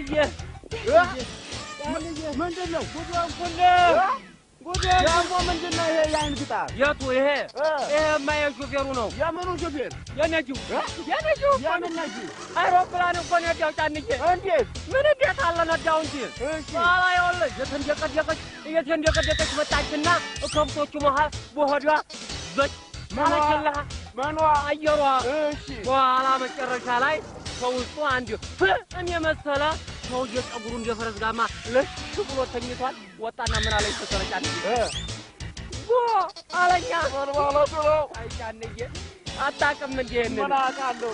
ጫንዬ ምንድን ነው ጉዶን ኩልህ ጉዶን ደግሞ ምንድን ነው ይሄ የአይን ግጣር? የቱ ይሄ? ይሄማ የሾፌሩ ነው። የምኑ ሾፌር? የነጂው የነጂው የምን ነጂ? አይሮፕላን እኮ ነዳው ጫንዬ። እንዴት? ምን እንዴት አለ ነዳው እንጂ። እሺ ኋላ ይኸውልህ የተንደቀደቀች እየተንደቀደቀች መጣችና ከብቶቹ መሀል በሆዷ ዘጭ አለችልህ። ምኗ? አየሯ። እሺ በኋላ መጨረሻ ላይ ከውስጡ አንድ ፍም የመሰለ ሰውዬ ፀጉሩ እንደ ፈረስ ጋማ ለሽ ብሎ ተኝቷል። ወጣና ምን አለኝ መሰለህ ጫንዬ? ጎ አለኛ። ምን ማለቱ ነው? አይ ጫንዬ አታውቅም እንዴ ይሄንን? ምን አውቃለሁ?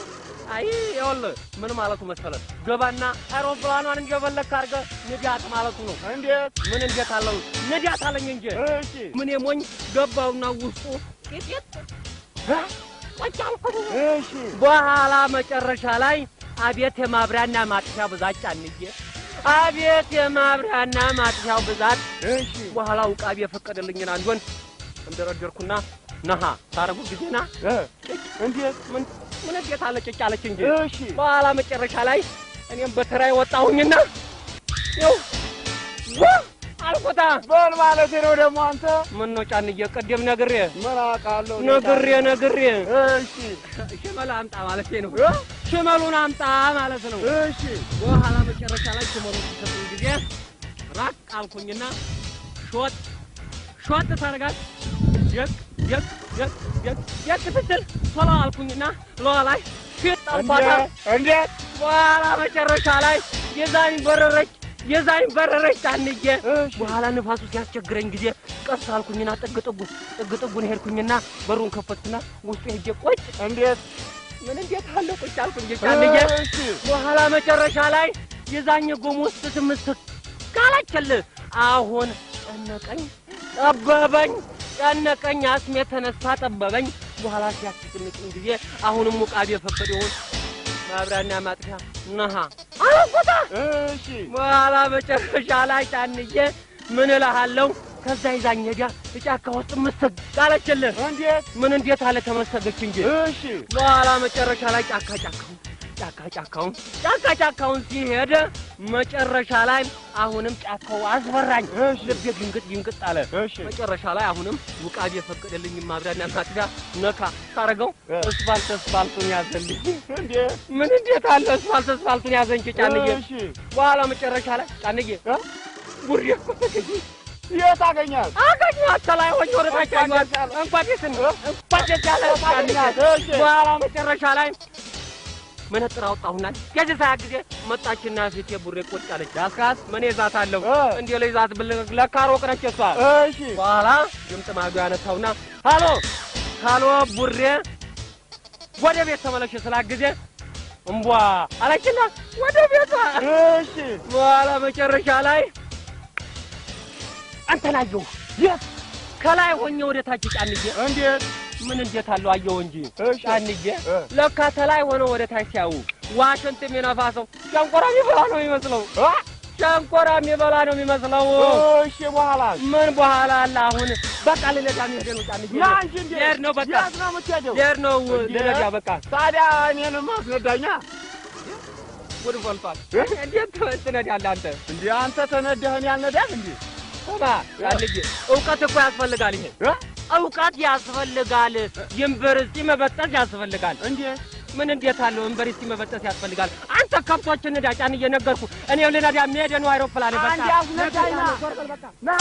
አይ ይኸውልህ ምን ማለቱ መሰለህ፣ ገባና አይሮፕላኗን እንደፈለግህ አድርገህ ንዳት ማለቱ ነው። እንዴት? ምን እንዴት አለው ንዳት አለኝ እንጂ። እሺ ምን የሞኝ ገባውና ውስጡ ቂጤጥ ቁጭ አልኩኝ። እሺ በኋላ መጨረሻ ላይ አቤት የማብሪያና ማጥፊያው ብዛት ጫንዬ፣ አቤት የማብሪያና ማጥፊያው ብዛት። እሺ በኋላ ውቃቢ የፈቀደልኝን አንዱን እንደረደርኩና ነሃ ታረጉ ጊዜና እንዴት? ምን ምን እንዴት አለ ጭጭ አለች እንጂ። እሺ በኋላ መጨረሻ ላይ እኔም በተራዬ ወጣሁኝና ይኸው ዋ አልኩታ። ምን ማለት ነው ደግሞ አንተ? ምን ነው ጫንዬ፣ ቅድም ነግሬ ምን አውቃለሁ? ነግሬ ነግሬ እሺ ሽመል አምጣ ማለት ነው። ሽመሉን አምጣ ማለት ነው። እሺ በኋላ መጨረሻ ላይ ሽመሉን ሲሰጡኝ ጊዜ ራቅ አልኩኝና ሾጥ ሾጥ ታደርጋት የቅ የቅ የቅ የቅ የቅ ስትል ቶሎ አልኩኝና ሎዋ ላይ ፊት አልኳታ። እንዴት? በኋላ መጨረሻ ላይ የዛኝ በረረች የዛኝ በረረች ጫንዬ። በኋላ ንፋሱ ሲያስቸግረኝ ጊዜ ቀስ አልኩኝና ጥግ ጥጉን ጥግ ጥጉን ሄድኩኝና በሩን ከፈትኩና ውስጡ ሄጄ ቁጭ። እንዴት? ምን እንዴት አለ ቁጭ አልኩኝ ጫንዬ። እሺ በኋላ መጨረሻ ላይ የዛኝ ጎም ውስጥ ስምስት ካላችልህ አሁን ጨነቀኝ ጠበበኝ፣ ጨነቀኝ አስሜ ተነሳ ጠበበኝ። በኋላ ሲያስጨንቀኝ ጊዜ አሁንም ውቃቢ የፈቀደውን ማብሪያና ማጥፊያ ነሃ አልኩታ። እሺ በኋላ መጨረሻ ላይ ጫንዬ ምን እልሃለሁ፣ ከዛ ይዛኝ ሄዳ ጫካ ውስጥ ምስግ አለችልህ። እንዴት? ምን እንዴት አለ ተመሰገች እንጂ። እሺ በኋላ መጨረሻ ላይ ጫካ ጫካውን ጫካ ጫካውን ጫካ ጫካውን ሲሄድ መጨረሻ ላይ አሁንም ጫካው አስፈራኝ። እሺ ልቤ ድንግጥ ድንግጥ አለ። እሺ መጨረሻ ላይ አሁንም ውቃቢ የፈቀደልኝ ማብሪያና ማጥፊያ ነካ ሳረገው እስፋልት እስፋልቱን ያዘልኝ። እንዴት? ምን እንዴት አለ እስፋልት እስፋልቱን ያዘኝ ጫንዬ። እሺ በኋላ መጨረሻ ላይ ጫንዬ ቡሬ እኮ ተገኘ። የት አገኛት? አገኘኋት ከላይ ሆኜ ወደ ታች አየኋት። እንኳን ደስ እንኳን ደስ ያለህ ጫንዬ። እሺ በኋላ መጨረሻ ላይ መነጥር አወጣሁና ከዚህ ሰዓት ጊዜ መጣችና ፊቴ ቡሬ ቁጭ አለች። ያስካስ ምን ይዛታለሁ እንዴ ለይዛት ብል ለካ ሮቅ ነች እሷ። እሺ በኋላ ድምፅ ማዶ ያነሳውና ሃሎ ሃሎ ቡሬ ወደ ቤት ተመለሽ ስላት ጊዜ እምቧ አለችና ወደ ቤቷ። እሺ በኋላ መጨረሻ ላይ አንተን አየሁ። የት? ከላይ ሆኜ ወደ ታች ጫንዬ። እንዴት? ምን እንዴት አለው አየሁ እንጂ እሺ ጫንዬ። ለካ ተላይ ሆነ ወደ ታች ሲያዩ ዋሽንት የሚነፋ ሰው ሸንኮራ የሚበላ ነው የሚመስለው። ሸንኮራ የሚበላ ነው የሚመስለው። እሺ በኋላ ምን በኋላ አለ አሁን በቃ ልነዳ መሄድ ነው ጫንዬ። ና እንጂ እንዴ! ልሄድ ነው በቃ የት ነው የምትሄደው? ልሄድ ነው ልነዳ በቃ። ታዲያ እኔንም አስነዳኛ። ጉድ ፈልቷል። እንዴት ትነዳለህ አንተ? እንዴ አንተ ተነዳህ እኔ አልነዳም እንዴ? ስማ ጫንዬ፣ እውቀት እኮ ያስፈልጋል። ይሄ እውቀት ያስፈልጋል። ዩኒቨርሲቲ መበጠስ ያስፈልጋል። እንዴት? ምን እንዴት አለው ዩኒቨርሲቲ መበጠስ ያስፈልጋል። አንተ ከብቶችን ንዳ ጫንዬ፣ ነገርኩህ። እኔም ልነዳ የምሄድ ነው አይሮፕላን በቃ። አንዴ አስነዳኝ ና። ና።